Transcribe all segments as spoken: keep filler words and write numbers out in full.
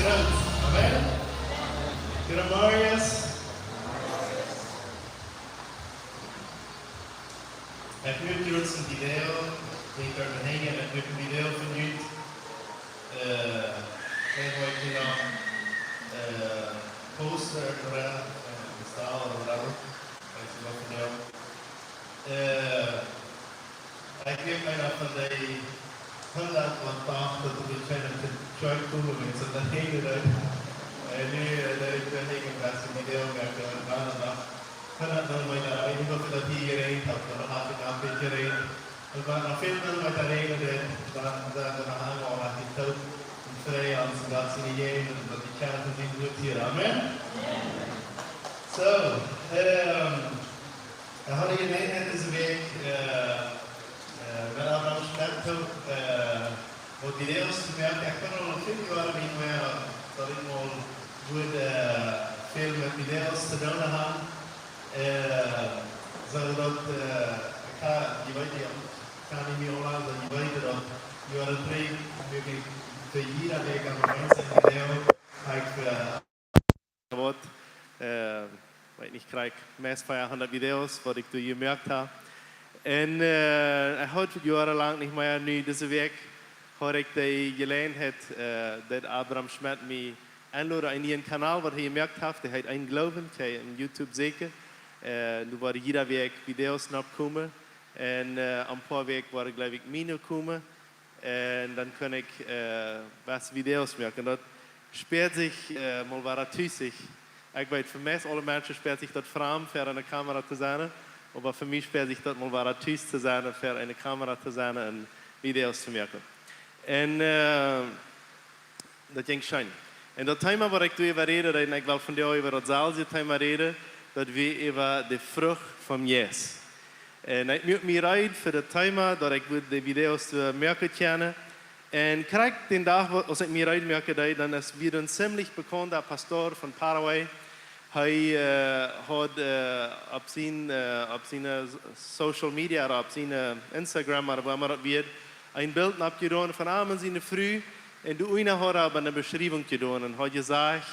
Amen. Good morning. Ekj muak hia een Video, ekj denkj doa aun, ekj muak een Video von junt. Äh, ekj weet nich, äh, Poster ooda, äh, Stal ooda whatever. Weet nich waut von junt. Äh, ekj denkj, eena von dee hundat waut docht daut dee kjennen to Kjoakj komen, wan see daut hieren doonen. Äh, nu, äh, daut ekj daut hieren, waut see Video moaken, un dan noch hundat Millimeeta, ekj weet nich woo väl daut hia jeräajent haft, oba daut haft uk aul jeräajent. Un waut noch väl Millimeeta räajent, dan, dan, dan haben wie aul noch dee Doot un Frie aun ons Gott siene Jäajent, un daut dee kjennen von dee Doot hieren. Amen. Soo, ähm, ekj haud de Jeläajenheit dise Wäakj, äh, äh, met Abraham Schmidt uk, äh, waut Videos to moaken. Ekj kaun aul väl Joaren nich mea, daut ekj mol wudd, äh, väl met Videos to doonen haben. Äh, soo daut, äh, ekj kaun, jie weeten, ekj kaun nich mea aul, soo jie weeten daut, Joaren trigj, wia ekj fa jieda Wäakj aun de eensje Video, ekj, äh, waut, äh, weet nich, krakjt meist veahundat Videos, waut ekj doa jemoakt hab. Un, äh, ekj haud joarenlang nich mea, nu dise Wäakj haud ekj de Jeläajenheit, äh, daut Abraham Schmidt mie enlod, eenen nieen Kanal, waut hee jemoakt haft, dee heet Een Gloowen, kaun jie opp YouTube seenen. Äh, nu woaren jieda Wäakj Videos nopp komen. Un, äh, een poa Wäakj woaren, jleew ekj, miene komen. Un dan kaun ekj, äh, waut Videos moaken. Daut spieet sikj, äh, mol wada tus. Ekj weet, fa meist aule Menschen spieet sikj daut framd, ver eene Kamera to sennen. Oba fa mie spieet sikj daut mol wada tus to sennen, ver eene Kamera to sennen un Videos to moaken. Un, äh, daut jinkj scheen. Un daut Thema, waut ekj doa äwa räden deed, un ekj well vondoag äwa daut selwje Thema räden, daut wia äwa de Frucht vom Jeist. Un ekj muak mie reed fa daut Thema, daut ekj wudd de Videos, äh, moaken kjennen. Un krakjt dän Dach, wa-, aus ekj mie reed muak deed, dan es wia een ziemlich bekaunda Pastor von Paraguay. Hee, äh, haud, äh, opp sien, äh, opp siene S-, Social Media, opp siene Instagram, ooda wua emma daut wia, een Bilt oppjedonen von am un siene Fru. Un doa unja haud hee oba eene Beschriewunk jedonen un haud jesajcht,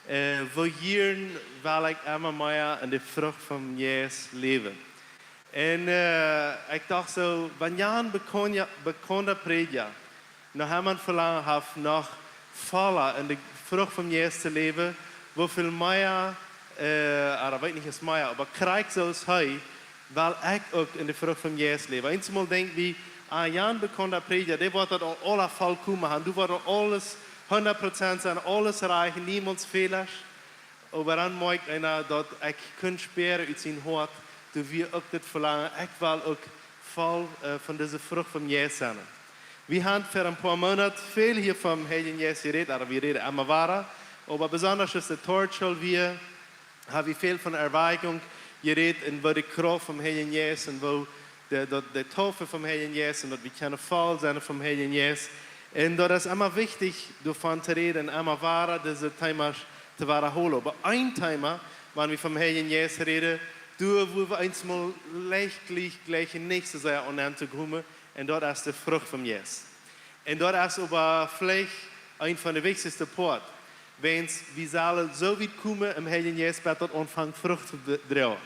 äh, woo jieren well ekj emma mea en de Frucht vom Jeist läwen. Un, äh, ekj docht soo, wan jan bekaunda, bekaunda Prädja noch emma een Velangen haft, noch volla en de Frucht vom Jeist to läwen, woo väl mea, äh, ooda weet nich, es mea, oba krakjt soo aus hee, well ekj uk en de Frucht vom Jeist läwen. Eensmol denkj wie, ah, jan bekaunda Prädja, dee woat daut aul, aul vollkomen haben, dee woat aul aules hundat Prozent sennen, aules rajcht, niemols Fäla. Oba dan moakjt eena daut, ekj kunn spieren ut sien Hoat, doa wia uk dit Velangen, ekj well uk voll, äh, von dise Frucht vom Jeist sennen. Wie haben ver een poa Moonat väl hia vom Heiljen Jeist jerät, ooda wie räden emma wada, oba besonda aus de Torch Show wia, hab wie väl von Erweichunk jerät un woo de Krauft vom Heiljen Jeist un woo de, daut, de Taufe vom Heiljen Jeist un daut wie kjennen voll sennen vom Heiljen Jeist. Un daut es emma wichtich, doavon to räden un emma wada dise Themas to wadaholen. Oba een Thema, wan wie vom Heiljen Jeist räden, doa wua wie eensmol leicht jlikj, jlikj nich soo sea aun to komen, un daut es de Frucht vom Jeist. Un daut es oba veleicht een von de wichtichste Poat. Wiels wie sellen soo wiet komen em Heiljen Jeist, bat daut aunfangt Frucht to d-, droagen.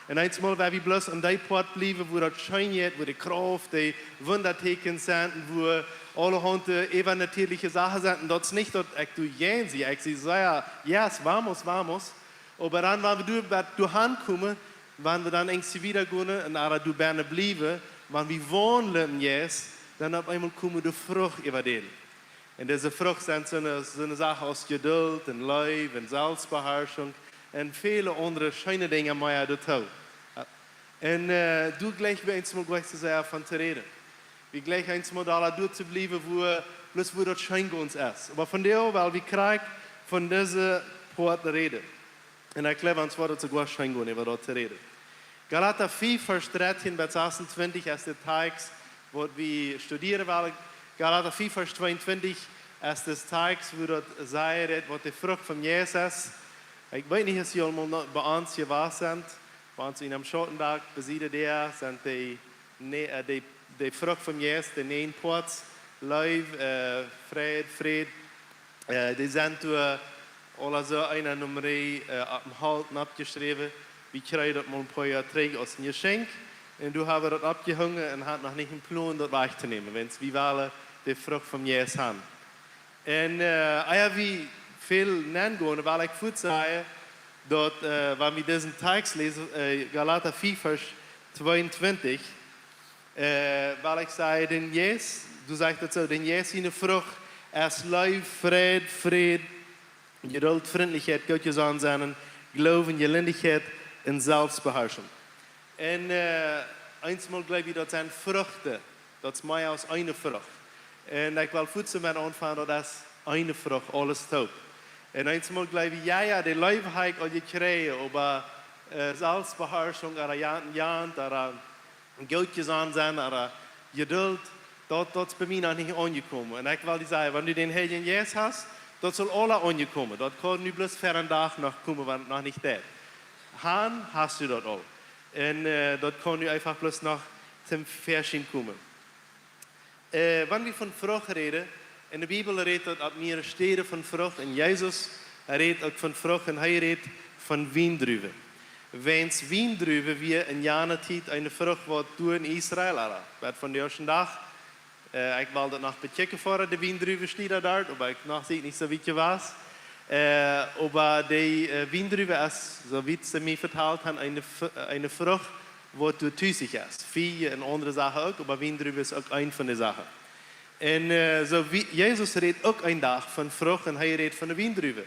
Un eensmol, wan wie bloos aun dee Poat bliewen, wua daut scheen jeit, wua de Krauft, de Wundateakjens sent, wua aulahaunt äwanatieeliche Sachen sent, un daut es nich daut ekj doa jäajen sie, ekj sie sea, yes, vamos, vamos. Oba dan, wan wie doa, bat doa aunkomen, wan wie dan eent wieda gonen un ooda doa bennen bliewen, wan wie waundlen em Jeist, dan opp eemol komen de Frucht äwa dän. Un dise Frucht sent soone, soone Sachen aus Jeduld un Leew un Selfstbeharschunk un väle aundre scheene Dinja mea doatoo. Un, äh, doa jlikj wie eensmol jlikj soo sea von to räden. Wie jlikjen eensmol doa doa to bliewen, wua, bloos wua daut scheen gaunz es. Oba vondoag well wie krakjt von dise Poat räden. Un ekj jleew, ons woat daut soogoa scheen gonen, äwa daut to räden. Galata fief, Varsch dartieen bat sasuntwintich es de Tekst, waut wie studieren wellen. Galata fief, Varsch tweeuntwintich es de Tekst, wua daut sajcht, waut de Frucht vom Jeist es. Ekj weet nich, aus jie aul mol no-, bie ons jewast sent. Bie ons en däm Schautendak, besied de Däa, sent de, ne-, äh, de, de Frucht vom Jeist, de näajen Poat, Leew, äh, Freid, Fräd, Äh, dee sent doa aula soo eena nom Ree, äh, opp dän Holt oppjeschräwen. Wie kjrieejen daut mol een poa Joa trigj aus een Jeschenkj. Un doa hab wie daut oppjehongen un hauden noch nich een Plon daut wajchtonämen, wiels wie wellen de Frucht vom Jeist haben. Un, äh, ea wie väl nengonen, well ekj fuaz sajen, daut, äh, wan wie disen Tekst läsen, äh, Galata fief, Varsch tweeuntwintich, äh, well ekj sajen, dän Jeist, doa sajcht daut soo, dän Jeist siene Frucht es Leew, Freid, Fräd, Jeduld, Frintlichkjeit, Gootjesonnen sennen, Gloowen, Jelindichkjeit un Selfstbeharschunk. Un, äh, eemol jleew wie, daut sent Fruchten, daut es mea aus eene Frucht. Un ekj well fuaz doamet aunfangen, daut es eene Frucht, aules toop. Un eemol jleew wie, jo, jo, de Leew hab ekj aul jekjräajen, oba, äh, Selfstbeharschunk, ooda jo, jo, ooda Gootjesonnen sennen, ooda Jeduld, daut, daut es bie mie noch nich aunjekomen. Un ekj well die sajen, wan du dän Heiljen Jeist hast, daut saul aula aunjekomen. Daut kaun nu bloos ver een Dach noch komen, wan noch nich deit. Han hast du daut aul. Un, äh, daut kaun nu eefach bloos noch toom Väaschien komen. Äh, wan wie von Frucht räden, enne Bibel rät daut opp mierere Städen von Frucht. Un Jesus, hee rät uk von Frucht un hee rät von Wiendruwen. Wiels Wiendruwen wia en jane Tiet eene Frucht, waut doa en Israel, ooda waut von de ieeschte Dach, äh, ekj well daut noch bekjikjen ver de Wiendruwen steit doa, oba ekj noch sie nich soo wiet jewast. Äh, oba de, äh, Wiendruwen es, soo wiet see mie vetalt haben, eene F-, eene Frucht, waut doa tusich es. Fieej un aundre Sachen uk, oba Wiendruwen es uk eent von de Sachen. Un, äh, soo wie, Jesus rät uk een Dach von Frucht un hee rät von de Wiendruwen.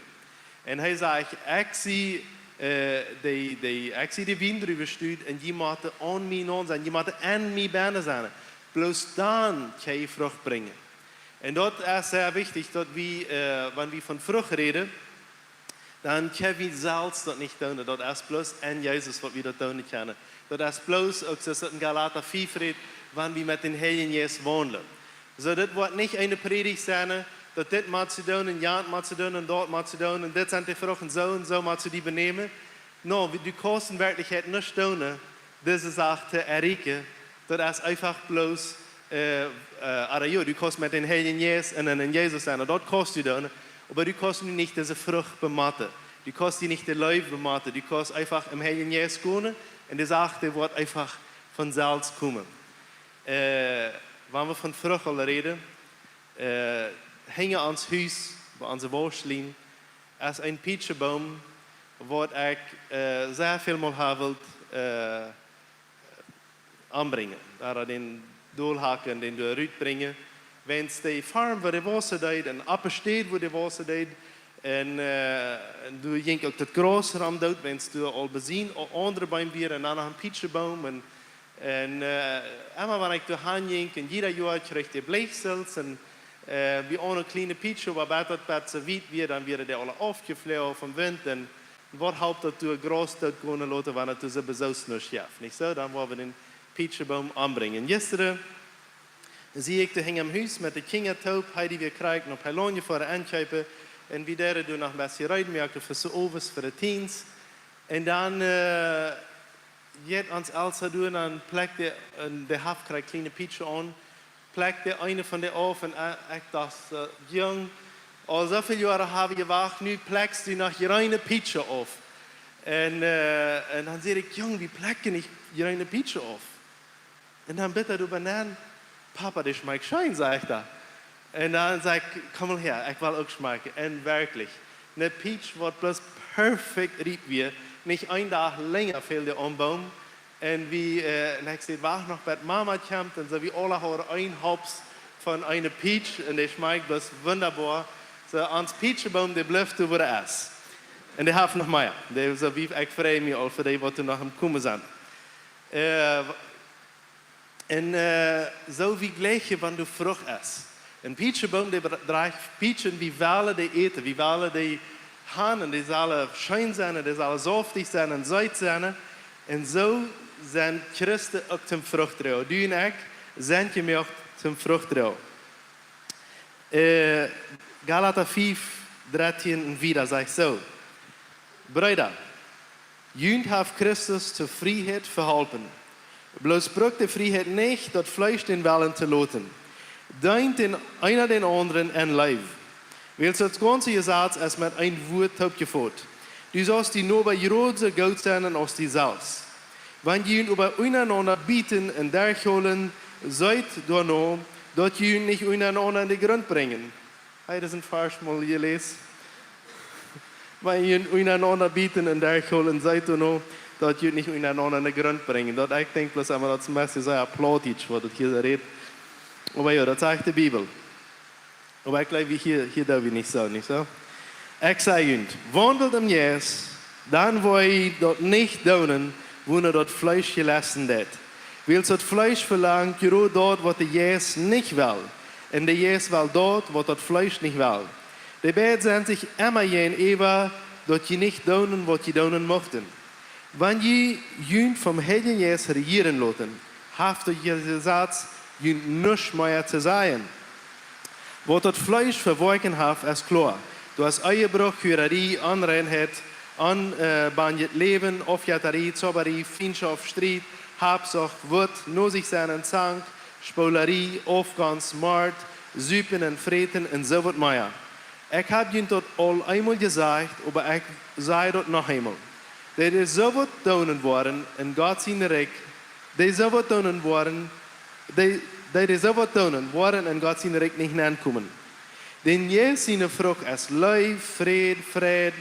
Un hee sajcht, ekj sie, äh, de, de, ekj sie de Wiendruwenstud un jie motten aun mie naun sennen, jie motten aun mie bennen sennen. Bloos dan kjenn jie Frucht brinjen. Un daut es sea wichtich, daut wie, äh, wan wie von Frucht räden, dan kjenn wie selfst daut nich doonen. Daut es bloos en Jesus, waut wie daut doonen kjennen. Daut es bloos, uk soo aus daut en Galata fief rät, wan wie met dän Heiljen Jeist waundlen. Soo, dit woat nich eene Prädicht sennen, daut dit motst du doonen, jant motst du doonen, daut motst du doonen, un dit sent de Fruchten, soo un soo motst du die benämen. No, wie, du kaust en Werkjlichkjeit nich doonen, dise Sach to erreichen. Daut es eefach bloos, äh, äh, ooda jo, du kaust met dän Heiljen Jeist un, un en Jesus sennen. Daut kaust du doonen, oba du kaust nu nich dise Frucht bemotten. Du kaust die nich de Leew bemotten. Du kaust eefach em Heiljen Jeist gonen un de Sach, dee woat eefach von selfst komen. Äh, wan wie von Frucht aul räden, äh, hinja ons Hus, bie onse Wauschlien, es een Pietscheboom, waut ekj, äh, sea väl mol hab wult, äh, aunbrinjen. Doa dän dolhacken, dän doa rutbrinjen. Wiels de Farm, wua dee wausen deed, un opp de Städ, wua dee wausen deed, un, äh, un doa jinkj uk daut Graus rom doot, wiels doa aul bie sien a-, aundre Beem wieren, un dan noch een Pietscheboom, un, un, äh, emma wan ekj doa han jinkj, un jieda Joa kjrieech dee Bleechsels, un, äh, wie aune kjliene Pietsch, oba bat daut, bat soo wiet wia, dan wieren dee aule aufjefloagen vom Wint, un waut halpt daut, doa Graus doot gonen loten, wan et doa sowieso nuscht jeft, nich soo? Dan woa wie dän Pietscheboom aunbrinjen. Jistren sie ekj doa hinja em Hus met de Kjinja toop, Heidi wia krakjt no Polonia foaren enkjeepen, un wie deeden doa noch een bät reed moaken fa soo Owes fa de Teens. Un dan, äh, jeit ons Elsa doa, dan plekjt dee, un dee haft krakjt kjliene Pietsch aun, plekjt dee eene von dee auf, un, äh, ekj docht, äh, Jung, aul soo väl Joaren hab wie jewacht, nu plekjst du noch jreene Pietsch auf. Un, äh, un dan säd ekj, Jung, wie plekjen nich jreene Pietsch auf? Un dan bitt hee doa benn, Papa, dee schmakjt scheen, sajcht hee. Un dan säd ekj, komm mol häa, ekj well uk schmakjen. Un werkjlich, ne Pietsch, waut bloos perfekt riep wia, nich een Dach lenja fäld dee aum Boom. Un wie, äh, un ekj säd, wacht noch, bat Mama kjemt, un soo wie aule hauden een Haups von eene Pietsch, un dee schmakjt bloos wundaboa. Soo, ons Pietscheboom, dee blift doa, wua dee es. Un dee haft noch mea. Dee, soo wie, ekj frei mie aul fa dee, waut doa noch aum Komen sent. Äh, un, äh, soo wie jlikj, wan doa Frucht es. Een Pietscheboom, dee dra-, drajcht Pietschen, wie wellen dee äten, wie wellen dee han, un dee sellen scheen sennen, un dee sellen saftich sennen un seet sennen. Un soo sent Christen uk toom Frucht droagen. Du un ekj sent jemoakt toom Frucht droagen. Äh, Galata fief, dartieen un wieda sajcht soo: Breeda, junt haft Christus to Frieheit veholpen. Bloos brukt de Frieheit nich, daut Fleesch dän Wellen to loten. Deent dän eena dän aundren en Leew. Wiels daut gaunze Jesaz es met een Wuat toopjefot: Du saust dien Noba jrod soo goot sennen aus die selfst. Wan jie junt oba unjarenaunda bieten un derchhoolen, seet doano, daut jie junt nich unjarenaunda en de Grunt brinjen. Hee, daut es een Varsch, mol jeläst. Wan jie junt unjarenaunda bieten un derchhoolen, seet doano, daut jie junt nich unjarenaunda en de Grunt brinjen. Daut, ekj denkj bloos emma, daut es een bät soo Plautdietsch, waut daut hia rät. Oba jo, daut sajcht de Bibel. Oba ekj jleew, wie hia, hia doo wie nich soo, nich soo? Ekj saj junt: Waundelt em Jeist, dan woa jie daut nich doonen, wua daut Fleesch jelesten deit. Wiels daut Fleesch velangt jrod daut, waut de Jeist nich well, un de Jeist well daut, waut daut Fleesch nich well. Dee beid sent sikj emma jäajenäwa, daut jie nich doonen, waut jie doonen muchten. Wan jie junt vom Heiljen Jeist rejieren loten, haft daut Jesaz junt nuscht mea to sajen. Waut daut Fleesch fa Woakjen haft, es kloa. Daut es Eebruch, Hurarie, Onreinheit, on-, äh, banjet Läwen, Aufjettarie, Zaubarie, Fientschoft, Striet, Habsucht, Wut, no sikj sennen, Zank, Spoolarie, Aufgonst, Mort, Supen un Fräten un soo waut mea. Ekj hab junt daut aul eemol jesajcht, oba ekj saj daut noch eemol. Dee, dee soo waut doonen woaren en Gott sien Rikj, dee soo waut doonen woaren, dee, dee, dee soo waut doonen, woaren en Gott sien Rikj nich nenkomen. Dän Jeist siene Frucht es Leew, Fräd, Fräd,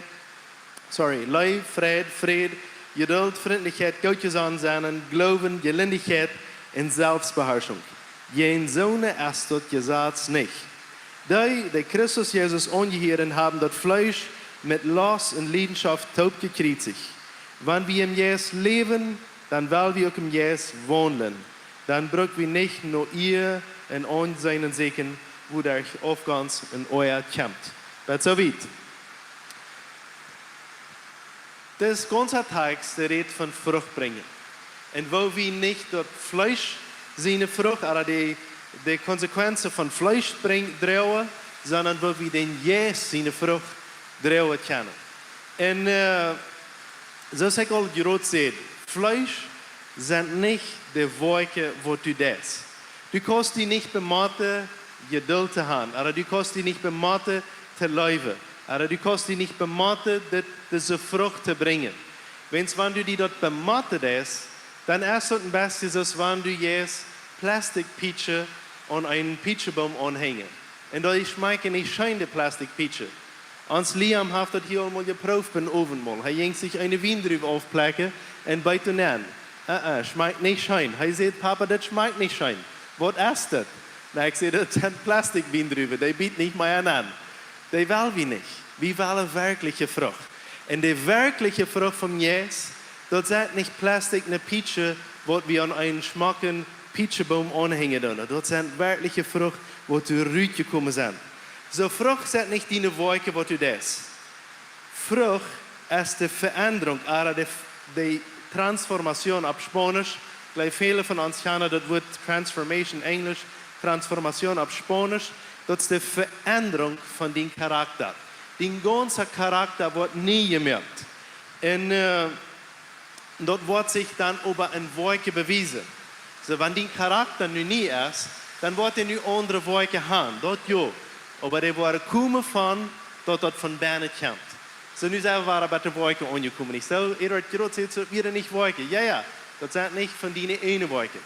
sorry, Leew, Fräd, Fräd, Jeduld, Frintlichkjeit, Gootjesonnen sennen, Gloowen, Jelindichkjeit un Selfstbeharschunk. Jäajen soone es daut Jesaz nich. Dee, dee Christus Jesus aunjehieren, haben daut Fleesch met Lost un Liedenschoft toopjekjriezicht. Wan wie em Jeist läwen, dan well wie uk em Jeist waundlen. Dan bruck wie nich no Iea un Aunseenen sieekjen, wua de Aufgonst un Oaja kjemt. Bat soo wiet. Dis gaunze Tekst, dee rät von Frucht brinjen. Un woo wie nich daut Fleesch siene Frucht, oba de, de Konsequenzen von Fleesch brinj-, droagen, sonda woo wie dän Jeist siene Frucht droagen kjennen. Un, äh, soo aus ekj aul jrod säd, Fleesch sent nich de Woakjen, waut du deist. Du kaust die nich bemotten Jeduld to han, oba du kaust die nich bemotten to leewen, oba du kaust die nich bemotten dit, dise Frucht to brinjen. Wiels wan du die daut bemotten deist, dan es daut een bät soo aus wan du jeist Plastikpietschen aun eenen Pietschenboom aunhenjen. Un daut schmakjt nich scheen, de Plastikpietschen. Ons Liam haft daut hia aul mol jeprooft biem Owentmol. Hee jinkj sikj eene Wiendruw aufplekjen un beet doa aun. Äh, äh, schmakjt nich scheen. Hee säd: "Papa, daut schmakjt nich scheen. Waut es daut?" Na, ekj säd: "Daut sent Plastikwiendruwen, dee bieten nich mea aun." Dee well wie nich. Wie wellen werkjliche Frucht. Un de werkjliche Frucht vom Jeist, daut sent nich Plastik, ne Pietsche, waut wie aun eenen schmocken Pietschenboom aunhenjen doonen. Daut sent werkjliche Frucht, waut doa rutjekomen sent. Soo, Frucht sent nich diene Woakjen, waut du deist. Frucht es de Veendrunk, oda de, de Transformation opp Spaunisch. Ekj jleew, väle von ons kjanen daut Wuat Transformation, Enjlisch, Transformation opp Spaunisch. Daut es de Veendrunk von dien Charakta. Dien gaunza Charakta woat nie jemoakt. Un, äh, daut woat sikj dan oba en Woakjen bewiesen. Soo, wan dien Charakta nu nie es, dan woat dee nu aundre Woakjen han, daut jo. Oba dee woaren komen von daut, daut von bennen kjemt. Soo, nu sent wie wada bie de Woakjen aunjekomen. Ekj saj, Eduard Groth säd, soo, wieren nich Woakjen. Jo, jo, daut sent nich von diene eejne Woakjen.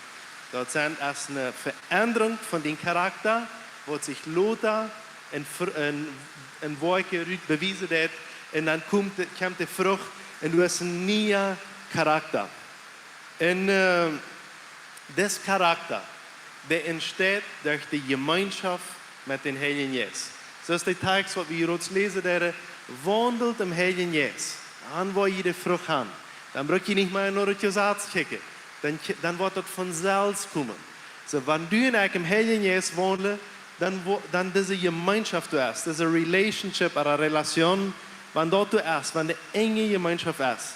Daut sent aus eene Veendrunk von dien Charakta, woat sikj lota en Fr-, en, en Woakjen rut bewiesen deit, un dan kjemt de, kjemt de Frucht, un du hast een niea Charakta. Un, äh, dis Charakta, dee entsteit derch de Jemeenschoft met dän Heiljen Jeist. Soo aus de Tekst, waut wie hia läsen, dee: "Waundelt em Heiljen Jeist, dan woa jie de Frucht han." Dan bruck jie nich mea no daut Jesaz kjikjen. Dan kj-, dan woat daut von selfst komen. Soo, wan du un ekj em Heiljen Jeist waundlen, dan wo-, dan dise Jemeenschoft doa es, dise Relationship, oda Relation, wan daut doa es, wan de enje Jemeenschoft es,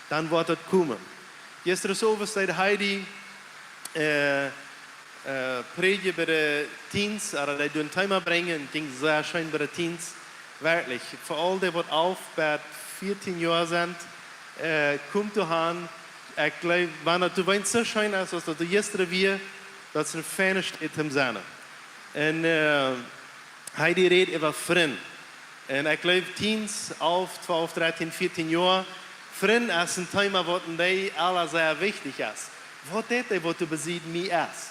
dan woat daut komen. Jistren Owent deed Heidi, äh, äh, prädjen bie de Teens, oda dee deed een Thema brinjen, un jinkj sea scheen bie de Teens. Werkjlich, fa aul dee, waut alf bat vieetieen Joa sent, äh, komt doa han. Ekj jleew, wan daut doa weens soo scheen es, aus daut doa jistren wia, daut es eene feine Städ toom sennen. Un, äh, Heidi rät äwa Frind. Un ekj jleew, Teens, alf, twalf, dartieen, vieetieen Joa, Frind es een Thema, waut en dee aula sea wichtich es. Waut deit dee, waut doa besied mie es?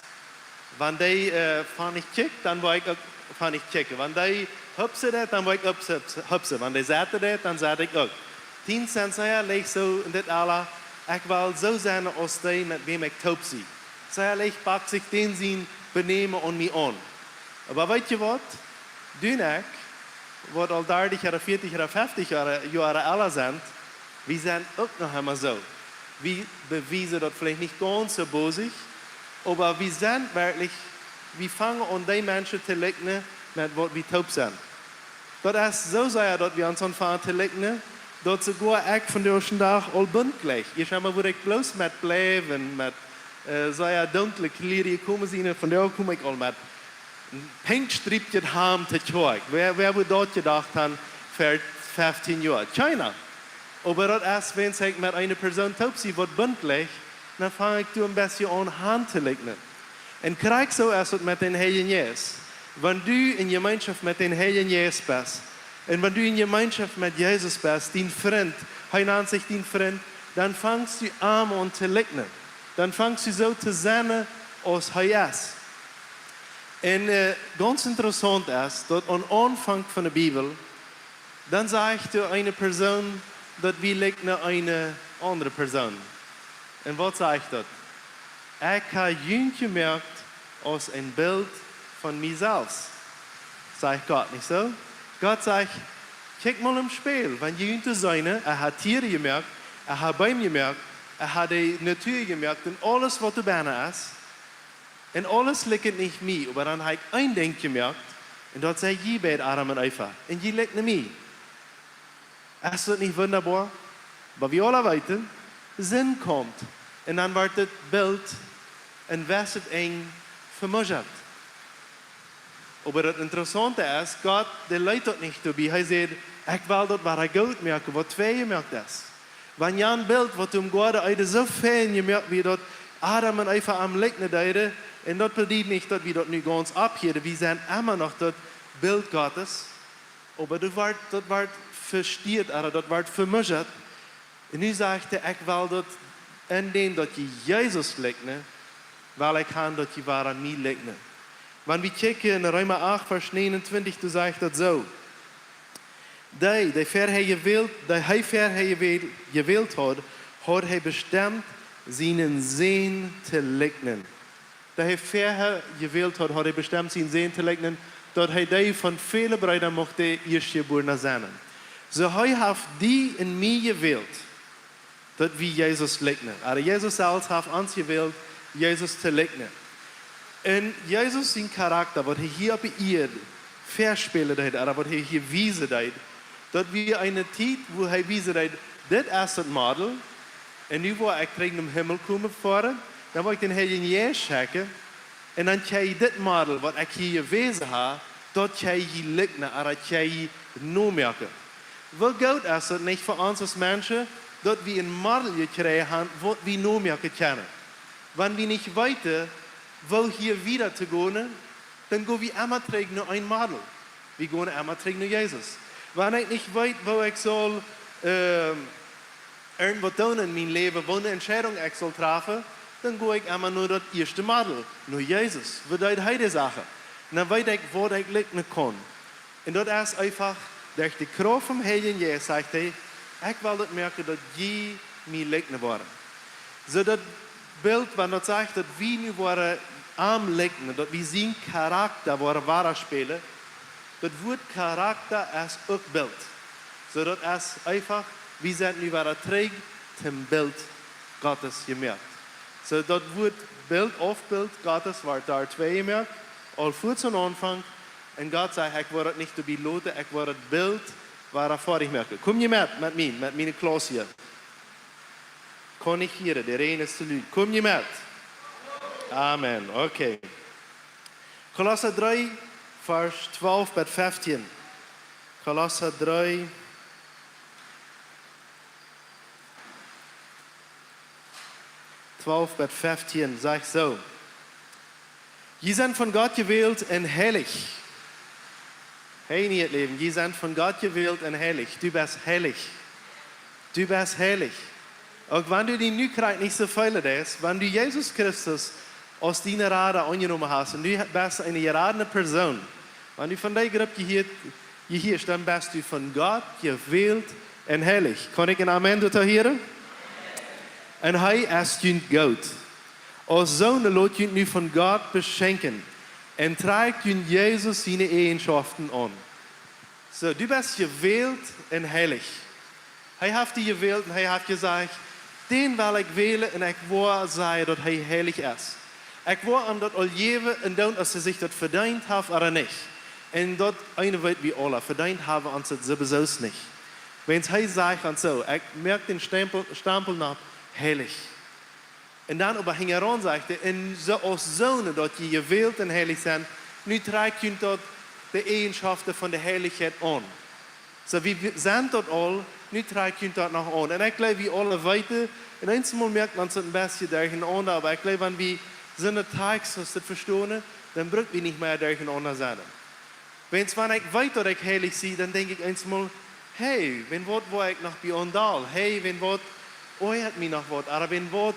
Wan dee, äh, von ekj kjikj, dan woa ekj uk von ekj kjikjen. Wan dee hupsen deit, dan woa ekj hupsen, hupsen. Wan dee sitten deit, dan sitt ekj uk. Teens sent sea leicht soo en dit Ella, ekj well soo sennen aus dee, met wäm ekj toop sie. Sea leicht pakt sikj dän sien Benämen aun mie aun. Oba weet jie waut? Du un ekj, waut aul dartich ooda vieetich ooda feftich Joa, Joa ella sent, wie sent uk noch emma soo. Wie bewiesen daut veleicht nich gaunz soo bosich, oba wie sent werkjlich, wie fangen aun dee Menschen to likjnen, met waut wie toop sent. Daut es soo sea, daut wie ons aunfangen to likjnen, daut soogoa ekj vondoag dän Dach aul bunt jlikj. Ieescht emol wudd ekj bloos met blauwe, met, äh, sea dunkle Kjleeda komen sennen, vondoag kom ekj aul met een pinkjestriepet Hamd to Kjoakj. Wäa, wäa wudd daut jedocht haben ver feftieen Joa? Kjeena. Oba daut es, wan ekj met eene Persoon toop sie, waut bunt jlikjt, dan fang ekj doa een bät aun han to likjnen. Un krakjt soo es daut met dän Heiljen Jeist. Wan du en Jemeenschoft met dän Heiljen Jeist best, un wan du en Jemeenschoft met Jesus best, dien Frind, hee nant sikj dien Frind, dan fangst du am aun to likjnen. Dan fangst du soo to sennen aus hee es. Un, äh, gaunz interessaunt es, daut aum Aunfank von de Bibel, dan sajcht doa eene Persoon, daut wie likjnen eene aundre Persoon. Un waut sajcht daut? Ekj hab junt jemoakt aus een Bilt von mie selfst. Sajcht Gott, nich soo? Gott sajcht, kjikj mol em Spieejel, wan jie junt seenen, ekj hab Tieren jemoakt, ekj hab Beem jemoakt, ekj hab de Natua jemoakt un aules waut doa bennen es. Un aules likjt nich mie, oba dan hab ekj een Dinkj jemoakt, un daut sie jie beid, Adam un Eva, un jie likjnen mie. Es daut nich wundaboa? Oba wie aula weeten, Sind kjemt, un dan woat daut Bilt en jewesset Enj vemuschat. Oba daut Interessaunte es, Gott, dee leet daut nich doabie. Hee sajcht, ekj well daut wada goot moaken, waut twei jemoakt es. Wan jan Bilt, waut em Goaden Eden soo fein jemoakt wia, daut Adam un Eva am likjnen deeden, un daut bediet nich, daut wie daut nu gaunz aufjäwen, wie sent emma noch daut Bilt Gottes, oba daut woat, daut woat vestieet, ooda daut woat vemuschat. Un nu sajcht hee, ekj well daut, en däm daut jie Jesus likjnen, well ekj han daut jie wada mie likjnen. Wan wie kjikjen en Reema acht, Varsch negenuntwintich, doa sajcht daut soo. Dee, dee ver hee jewält, dee hee ver hee jewält, jewält haud, haud hee bestemt, sienen Sän to likjnen. Dee hee ver hee jewält haud, haud hee bestemt, sienen Sän to likjnen, daut hee dee von väle Breeda mucht de Ieeschtjebuarna sennen. Soo hee haft die un mie jewält, daut wie Jesus likjnen. Ooda Jesus selfst haft ons jewält, Jesus to likjnen. Un Jesus sien Charakta, waut hee hia opp de Ieed vespälen deed, ooda waut hee hia wiesen deed, daut wia eene Tiet, wua hee wiesen deed, dit es daut Model, un nu woa ekj trigj nom Himmel komen foaren, dan woa ekj dän Heiljen Jeist schekjen, un dan kjenn jie dit Model, waut ekj hia jewäsen hab, daut kjenn jie likjnen, ooda daut kjenn jie nomoaken. Woo goot es daut nich fa ons aus Menschen, daut wie een Model jekjräajen haben, waut wie nomoaken kjennen? Wan wie nich weeten, woo hia wieda to gonen, dan go wie emma trigj no een Model. Wie gonen emma trigj no Jesus. Wan ekj nich weet, woo ekj saul, ähm, irjentwaut doonen en mien Läwen, woone Entscheidunk ekj saul träfen, dan go ekj emma no daut ieeschte Model, no Jesus. Woo deed hee de Sachen? Un dan weet ekj, waut ekj likjnen kaun. Un daut es eefach, derch de Krauft vom Heiljen Jeist, sajcht hee, ekj well daut moaken, daut jie mie likjnen woaren. Soo daut Bilt, wan daut sajcht, daut wie nu woaren am likjnen, daut wie sien Charakta woaren wadaspälen, daut Wuat Charakta es uk Bilt. Soo daut es eefach, wie sent nu wada trigj tom Bilt Gottes jemoakt. Soo daut Wuat Bilt, Aufbild Gottes, woat doa twee jemoakt, aul fuaz aum Aunfank. Un Gott säd, ekj woa daut nich doabie loten, ekj woa daut Bilt wada foadich moaken. Kom jie met, met mie, met miene Klauss hia. Kaun nich hieren, de Räajen es too lud. Kom jie met. Amen. Okay. Kolossa dree, Varsch twalf bat feftieen. Kolossa dree, twalf bat feftieen, sajcht soo: Jie sent von Gott jewält un heilich. Hey, nieet Läwen, jie sent von Gott jewält un heilich. Du best heilich. Du best heilich. Uk wan du die nu krakjt nich soo feelen deist, wan du Jesus Christus aus dienen Rada aunjenomen hast un du best eene jeradne Persoon, wan du von dee Grupp jehieescht, jehieescht, dan best du von Gott jewält un heilich. Kaun ekj een Amen doatoo hieren? Un hee es junt goot. Aus Sonen lot junt nu von Gott beschenkjen un trakjt junt Jesus siene Eajenschoften aun. Soo, du best jewält un heilich. Hee haft die jewält un hee haft jesajcht: "Dän well ekj wälen un ekj woa sajen, daut hee heilich es. Ekj woa am daut aul jäwen un doonen, aus hee sikj daut vedeent haft ooda nich." Un daut eene weet wie aula, vedeent hab wie ons daut sowieso nich. Wiels hee sajcht ons soo: "Ekj moak dän Stampel, Stampel nopp, heilich." Un dan oba hinjaraun sajcht hee: "Un soo aus Sonen, daut jie jewält un heilich sent, nu trakjt junt daut, de Eajenschoften von de Heilichkjeit aun." Soo, wie, wie sent daut aul, nu trakjt junt daut noch aun. Un ekj jleew, wie aule weeten, un eenjemol moakt ons daut een bät derchenaunda, oba ekj jleew, wan wie soone Takjst aus dit vestonen, dan bruck wie nich mea derchenaunda sennen. Wiels wan ekj weet, daut ekj heilich sie, dan denkj ekj eenjemol: "Hey, wan woat woa ekj noch bie aun dol? Hey, wan woat oajat mie noch waut? Ooda wan woat